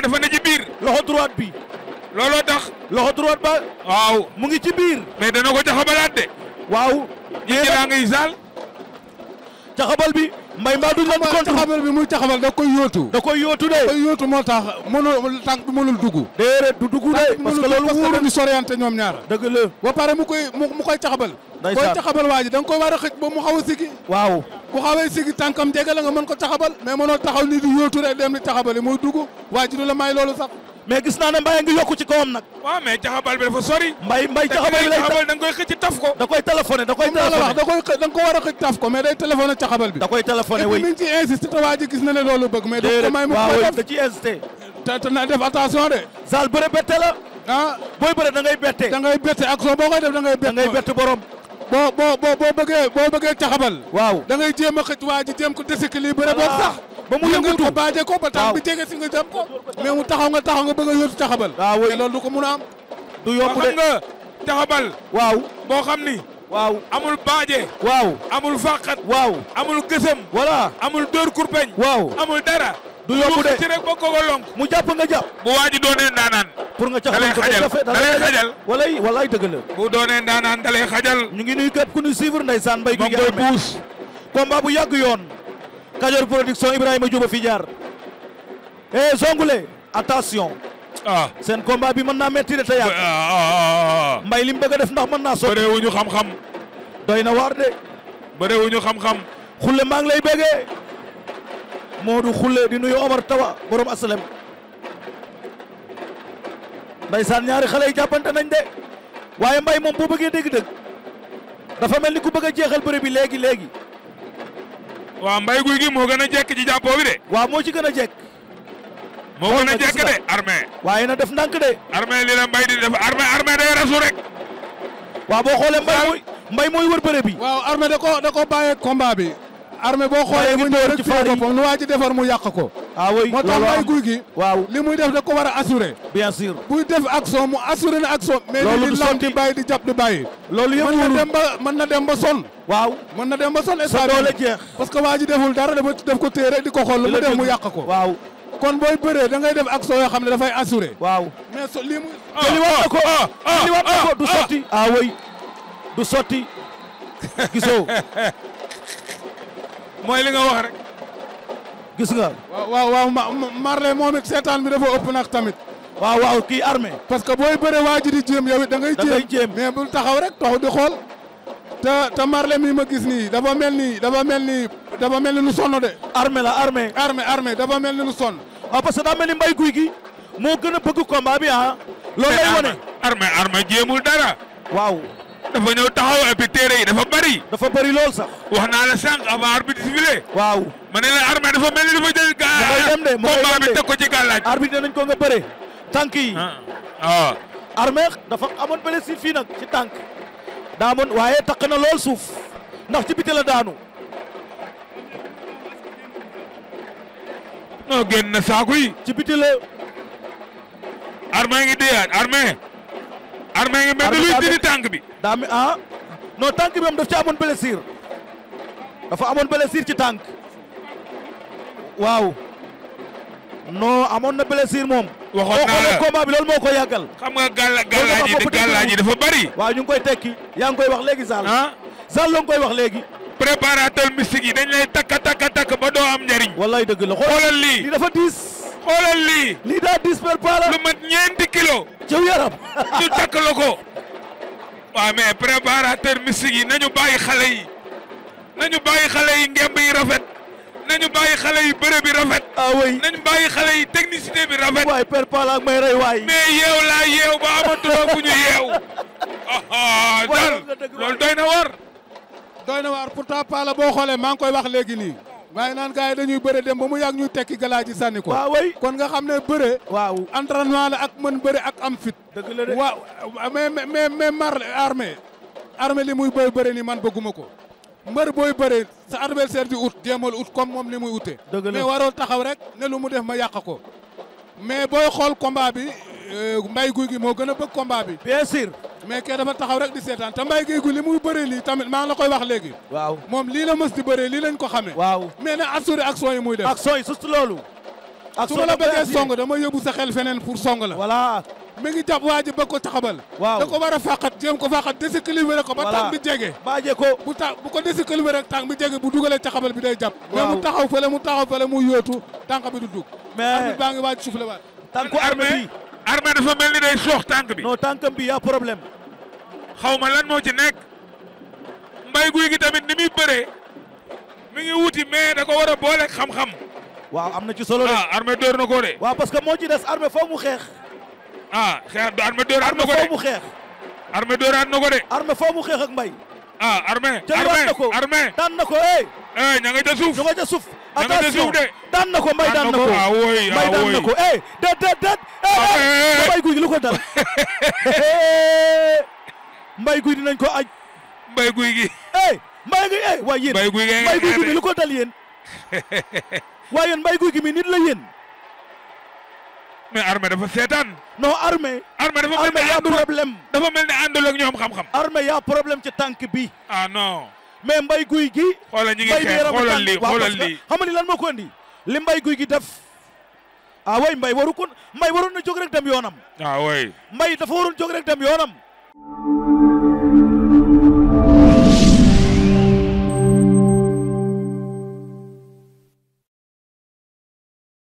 dafa ne ci biir loxo droite bi looloo tax loxo droite ba waaw mu ngi ci biir mais dana ko jaxabalaat de waaw ñi jëlaa ngay saal caxabal bi mbay mbaa duñ leen contre caxabal bi muy caxabal da koy yóotu da koy yóotu de da koy yóotu moo tax mënul tànk bi mënul dugg déedéet du dugg de parce que loolu wóorul dañu soriante ñoom ñaar dëgg la ba pare mu koy caxabal koy caxabal waa ji da nga koy war a xëj ba mu xaw a sigi waaw bu xawee sigi tànkam jege la nga mën ko caxabal mais mënoo taxaw ni di yóotu rek dem ni caxabal yi muy dugg waa ji du la may loolu sax mais gis naa ne Mbaye ngi yokku ci kawam nag waaw mais caxabal bi dafa sori Mbaye caxabal bi lay caxabal da nga koy xëcc taf ko da koy téléphoné da koy wax da nga ko war a xëj taf ko mais day téléphoné caxabal bi da koy téléphoné oui mi ngi ci insisté te waa ji gis na ne loolu bëgg mais daf ko may mu ko def da ci insisté te na def attention de Zal bëre bette la ah booy bëre da ngay bette da ngay bette action boo koy def da ngay bette borom boo bëggee caxabal waaw da ngay jéem a xëj waa ji jéem ko déséquilibré boobu sax ba mu yëngatu ko baaje ko ba tax bi jege si nga jëm ko mais mu taxaw nga bëgg a yóotu caxabal waaw loolu du ko mun a am du yomb de xam nga caxabal waaw boo xam ni waaw amul baaje waaw amul fàqat waaw amul gësëm voilà amul dóor kurpeñ waaw amul dara du yomb de ci rek ba ko lonk mu jàpp nga jàpp bu waaji doonee ndaanaan pour nga caxabal ko dalay xajal walay dëgg la bu doonee ndaanaan dalay xajal ñu ngi nuyu képp ku ñu suivre ndeysaan Mbaye moom koy puus combat bu yàgg yoon Kajoor production Ibrahima Diop fi jaar Zongulé attention seen combat bi mën naa metti de te yàgg Mbaye li mu bëgg a def ndax mën naa sotti bëree wuñu xam-xam doy na waar de bëree wuñu xam-xam xulle maa ngi lay bëggee Modou xulle di nuyu Omar Tawa borom asalem ndeysaan ñaari xale yi jàppante nañ de waaye Mbaye moom boo bëggee dégg-dëgg dafa mel ni ku bëgg a jeexal bëre bi léegi waaw Mbaye Gouy Gui moo gën a jekk ci jàppoo bi de waaw moo ci gën a jekk moo gën a jekk de Armé waaye na def ndànk de Armé li la Mbaye di def Armé day rasu rek waaw boo xoolee Mbaye mooy wër bëre bi waaw Armé da ko bàyyee combat bi Armé boo xoolee mu ñëw rek ci boppam lu waa ji defar mu yàq ko oui moo tax Mbaye Gouy Gui waaw li muy def da ko war a assuré bien sûr buy def action mu assuré na action mais li di law di bàyyi di jàpp di bàyyi loolu yëpp mën na dem ba sonn waaw mën na dem ba sonn sa doole jeex parce que waa ji deful dara def ko téye rek di ko xool lu mu def mu yàq ko waaw kon booy bëree da ngay def action yoo xam ne dafay assuré waaw mais lii muy liwaat na ko du sotti oui du sotti gisoo mooy li nga wax rek gis nga waaw Marley moom it seetaan bi dafa ëpp nag tamit waaw kii Armé parce que booy bëre waa ji di jéem yow it da ngay jéem mais bul taxaw rek taxaw di xool te Marley mi ma gis nii dafa mel ni lu sonn de Armé la Armé dafa mel ni lu sonn parce que daa mel ni Mbaye Gouy Gui moo gën a bëgg combat bi loolu lay wane Armé jéemul dara waaw dafa ñëw taxaw et puis téere yi dafa bari lool sax wax naa la sànq avant arbitre sifflé waaw ma ne la Armé dafa mel ni dafa jël combat bi teg ko ci gàllaaj arbitre nañ ko nga bëre tànk yi Armé dafa amoon blessure fii nag ci tànk daa amoon waaye takk na lool suuf ndax ci biti la daanu non génn na saaku yi ci biti la Armé ngi déyaat Armé ngi mel ni luy dindi tànk bi daa mi non tànk bi am daf ci amoon blessure dafa amoon blessure ci tànk waaw non amoon na blessure moom waxoon naa la combat bi loolu moo ko yàggal xam nga gàllaaj yi dafa bari waaw ñu ngi koy tekki yaa ngi koy wax léegi Zal Zal la ngi koy wax léegi préparateur mystique yi dañ lay takk ba doo am njariñ wallaay dëgg la xoolal lii dafa diis xoolal lii daa diis per pala lu mat 4 kilos ciw yaram ñu takk la ko waaw mais préparateur mystique yi nañu bàyyi xale yi ngemb yi rafet nañu bàyyi xale yi bëre bi rafet oui nañu bàyyi xale yi technicité bi rafet waay per pala ak may rey waay mais yeew laa yeew ba amatuloo ku ñu yeew dal loolu doy na war pourtant pala boo xoolee maa ngi koy wax léegi nii maa ngi naan gars yi dañuy bëre dem ba mu yàgg ñuy tekki galaa ji sànni ko kon nga xam ne bëre waaw entraînement la ak mën bëre ak am fit dëgg la de waaw mais Armé li muy bëre ni man bëgguma ko mbër booy bëre sa adversaire di ut jéemal ut comme moom li muy ute mais waroo taxaw rek ne lu mu def ma yàq ko mais booy xool combat bi Mbaye Gouy Gui moo gën a bëgg combat bi bien sûr mais kee dafa taxaw rek di seetaan te Mbaye Guèye Gui li muy bëree lii tamit maa ngi la koy wax léegi. waaw moom lii la mës di bëree lii lañ ko xamee. waaw mais na assuré action yi muy def. action yi surtout loolu. su ma la bëggee song dama yóbbu sa xel feneen pour song la. voilà. mi ngi jàpp waa ji ba ko taxabal. waaw da ko war a fàqat jéem ko fàqat déséquilibré ko. ba tànk bi jege. baaje ko bu ko déséquilibré rek tànk bi jege bu dugalee taxabal bi day jàpp. waaw mais mu taxaw fële mu yóotu tànk bi du dug. mais arbitre baa ngi waaj soufflé waat. tànku Armé bi Armé dafa mel ni day soox tànk bi. non tànkam bi yaa problème. xaw ma lan moo ci nekk. Mbaye Guèye Gui tamit ni muy bëree mi ngi wuti mais da ko war a boole xam-xam. waaw am na ci solo de. Armé door na ko de. waaw parce que moo ci des Armé foo mu xeex. xeex Armé dooraat na ko de. foo mu xeex. Armé dooraat na ko de. Armé foo mu xeex ak Mbaye. Armé. Armé daan na ko ña nga ca suuf. ña nga ca suuf. ña nga ca suuf de. daan na ko Mbaye daan na ko. Mbaye daan na ko déet. Mbaye Guèye Gui lu ko dal. Mbaye Guèye dinañ ko aj. Mbaye Guèye Gui. Mbaye Guèye waaye yéen. Mbaye Guèye Mbaye Guèye Gui lu ko dal yéen. waaye yéen Mbaye Guèye Gui mi nit la yéen. mais Armé dafa seetaan. non Armé. Armé dafa mel ni yaa problème. dafa mel ni àndul ak ñoom xam-xam. Armé yaa problème ci tànk bi. non. mais Mbaye Guèye Gui. xoolal ñi ngi xeex xoolal lii xoolal lii. xam nga ni lan moo ko indi li Mbaye Guèye Gui def. way Mbaye waroon na jóg rek dem yoonam. way Mbaye dafa waroon jóg rek dem yoonam.